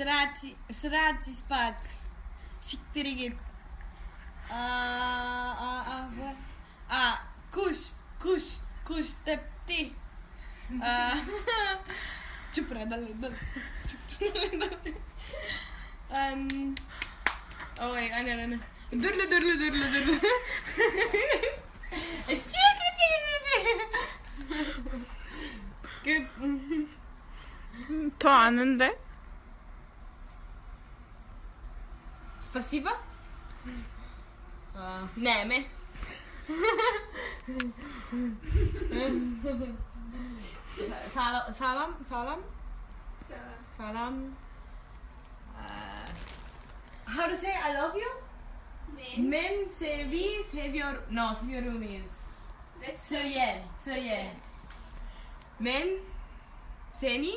Srati srati spat. Siktir git. A a a bu. A kuş kuş kuş tepti. A Çupra dal dal. Çupra dal dal. Um, oh wait, ano ano. Dürlü dürlü dürlü dürlü. Çekil çekil çekil. Good. To anında. Spasiba. Näme? Salam, salam, salam. Salam. How to say I love you? Men. Men sevi seviyor. No, seviyorum is. Let's Söyen, söyen. Men seni.